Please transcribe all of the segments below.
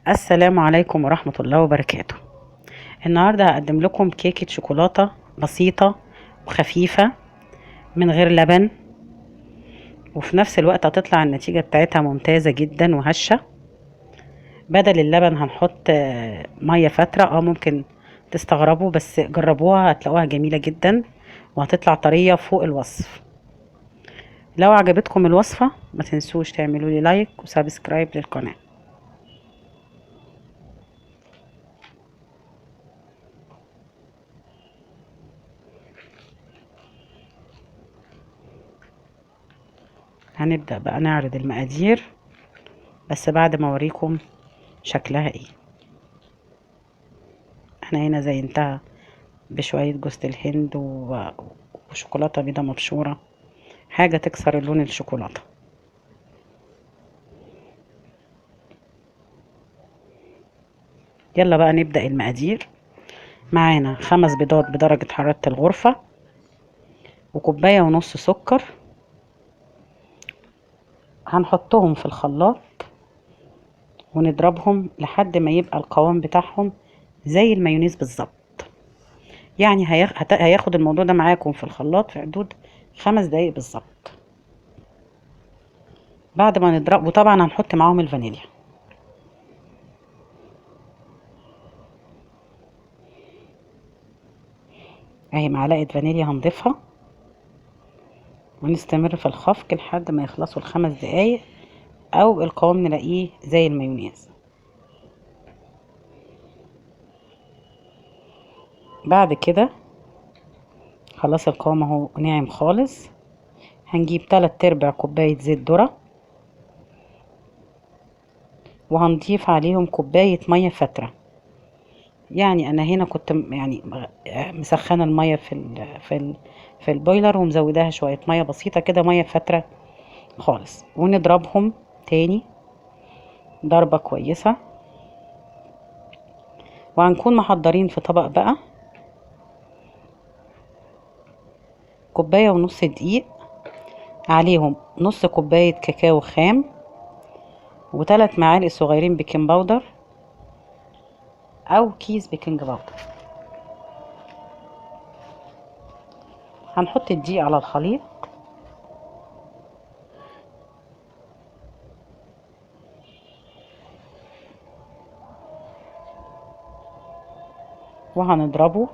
السلام عليكم ورحمة الله وبركاته. النهاردة هقدم لكم كيكة شوكولاتة بسيطة وخفيفة من غير لبن، وفي نفس الوقت هتطلع النتيجة بتاعتها ممتازة جدا وهشة. بدل اللبن هنحط مية فترة، ممكن تستغربوا بس جربوها هتلاقوها جميلة جدا وهتطلع طرية فوق الوصف. لو عجبتكم الوصفة ما تنسوش تعملوا لي like و subscribe للقناة. هنبدأ بقى نعرض المقادير بس بعد ما اوريكم شكلها ايه. انا هنا زينتها بشوية جوز الهند وشوكولاتة بيضة مبشورة، حاجة تكسر اللون الشوكولاتة. يلا بقى نبدأ المقادير. معانا 5 بيضات بدرجة حرارة الغرفة، وكوباية ونص سكر، هنحطهم في الخلاط ونضربهم لحد ما يبقى القوام بتاعهم زي المايونيز بالظبط. يعني هياخد الموضوع ده معاكم في الخلاط في حدود 5 دقايق بالظبط بعد ما نضرب. وطبعا هنحط معاهم الفانيليا. اهي معلقة فانيليا هنضيفها، ونستمر في الخفق لحد ما يخلصوا ال5 دقايق او القوام نلاقيه زي المايونيز. بعد كده خلاص القوام اهو ناعم خالص. هنجيب 3/4 كوباية زيت ذرة، وهنضيف عليهم كوباية مية فترة. يعني انا هنا كنت يعني مسخنة المية في البويلر ومزوداها شوية مية بسيطة كده، مية فترة خالص، ونضربهم تاني ضربة كويسة. وهنكون محضرين في طبق بقى 1.5 كوباية دقيق، عليهم نص كوباية كاكاو خام، و3 معالق صغيرين baking powder او كيس baking powder. هنحط الدقيق على الخليط، وهنضربه.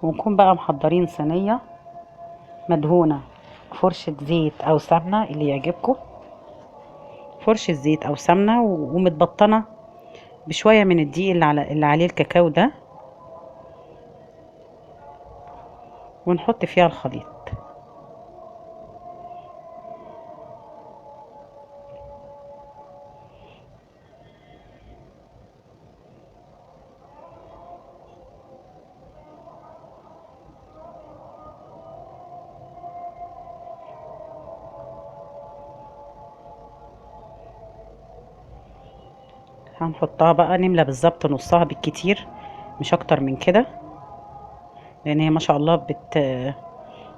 ونكون بقى محضرين صينية مدهونة فرشة زيت او سمنة اللي يعجبكم، فرشة زيت او سمنة، ومتبطنة بشوية من الدقيق اللي عليه الكاكاو ده، ونحط فيها الخليط. هنحطها بقى نملى بالظبط نصها بالكتير، مش اكتر من كده، لان هي ما شاء الله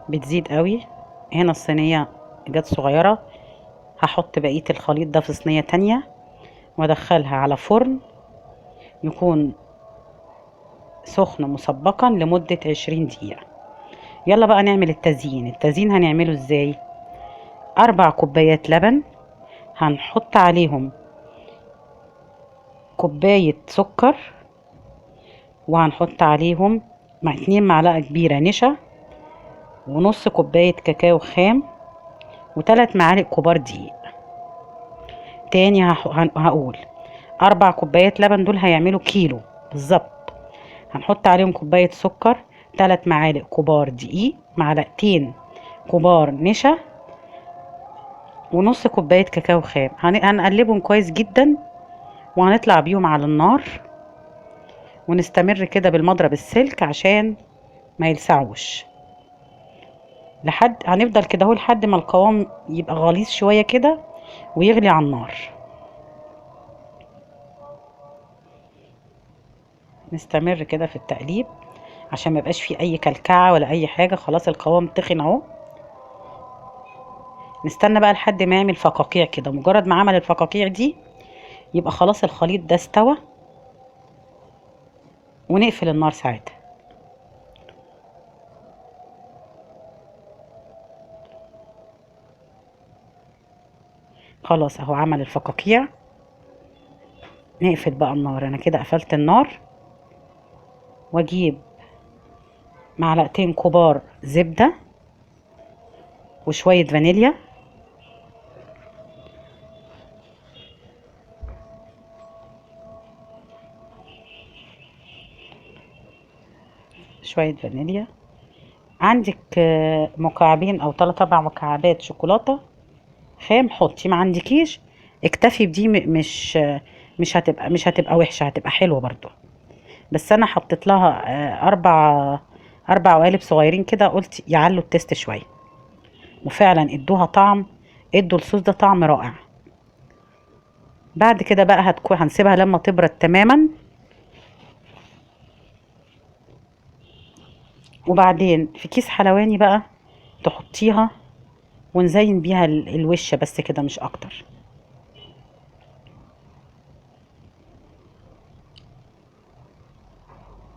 بتزيد قوي. هنا الصينية جت صغيرة، هحط بقية الخليط ده في صينية تانية وادخلها على فرن يكون سخن مسبقا لمدة 20 دقيقة. يلا بقى نعمل التزيين. التزيين هنعمله ازاي؟ 4 كوبايات لبن، هنحط عليهم كوباية سكر، وهنحط عليهم مع 2 معلقة كبيرة نشا، ونص كوباية كاكاو خام، و3 معالق كبار دقيق. تاني هقول 4 كوبايات لبن دول هيعملوا كيلو بالظبط. هنحط عليهم كوباية سكر، 3 معالق كبار دقيق، معلقتين كبار نشا، ونص كوباية كاكاو خام. هنقلبهم كويس جدا، وهنطلع بيهم على النار، ونستمر كده بالمضرب السلك عشان ما يلسعوش. هنفضل كده اهو لحد ما القوام يبقى غليظ شوية كده ويغلي على النار. نستمر كده في التقليب عشان ما يبقاش فيه اي كلكعة ولا اي حاجة. خلاص القوام تخن اهو. نستنى بقى لحد ما يعمل فقاقيع كده. مجرد ما عمل الفقاقيع دي يبقى خلاص الخليط ده استوى، ونقفل النار ساعتها. خلاص اهو عمل الفقاقيع، نقفل بقى النار. انا كده قفلت النار، واجيب معلقتين كبار زبدة وشوية فانيليا، شوية فانيليا. عندك مكعبين او 3 4 مكعبات شوكولاتة خام حطي، ما عندكيش اكتفي بدي، مش هتبقى وحشة، هتبقى حلوة برضو. بس انا حطيت لها 4 قوالب صغيرين كده، قلت يعلوا التست شوية، وفعلا ادوها طعم، ادوا الصوص ده طعم رائع. بعد كده بقى هنسيبها لما تبرد تماما، وبعدين في كيس حلواني بقى تحطيها، ونزين بيها الوش بس كده مش اكتر.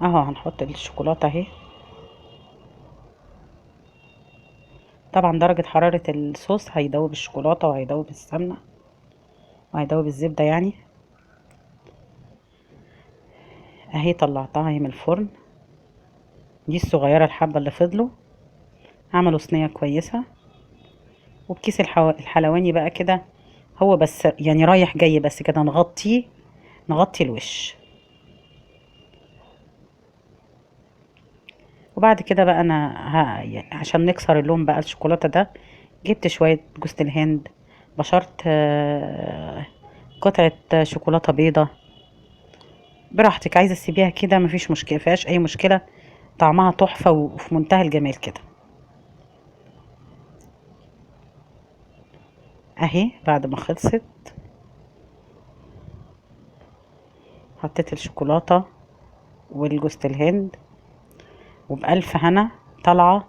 اهو هنحط الشوكولاتة اهي. طبعا درجة حرارة الصوص هيدوب الشوكولاتة وهيدوب السمنة وهيدوب الزبدة يعني. اهي طلعتها اهي من الفرن، دي الصغيرة الحبة اللي فضلوا، عملوا صينية كويسة. وبكيس الحلواني بقى كده، هو بس يعني رايح جاي بس كده، نغطي الوش. وبعد كده بقى انا عشان نكسر اللون بقى الشوكولاتة ده، جبت شوية جوز الهند، بشرت قطعة شوكولاتة بيضة. براحتك، عايزة تسيبيها كده مفيش مشكلة، مفيهاش اي مشكلة، طعمها تحفة وفي منتهى الجمال كده. اهي بعد ما خلصت حطيت الشوكولاتة والجوز الهند، وبألف هنا طالعة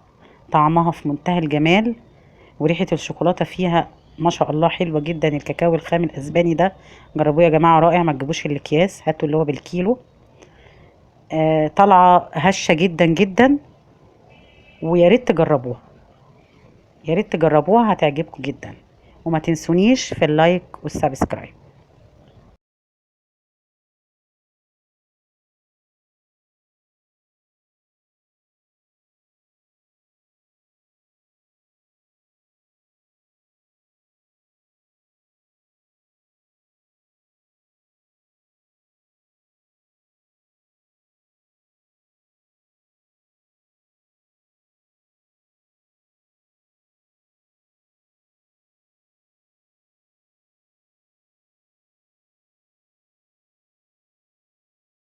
طعمها في منتهى الجمال، وريحة الشوكولاتة فيها ما شاء الله حلوة جدا. الكاكاو الخام الأسباني ده جربوه يا جماعة، رائع، ما تجيبوش الأكياس، هاتوا اللي هو بالكيلو. طالعة هشة جدا جدا، ويا ريت تجربوها، يا ريت تجربوها، هتعجبكم جدا. وما تنسونيش في ال like وال subscribe.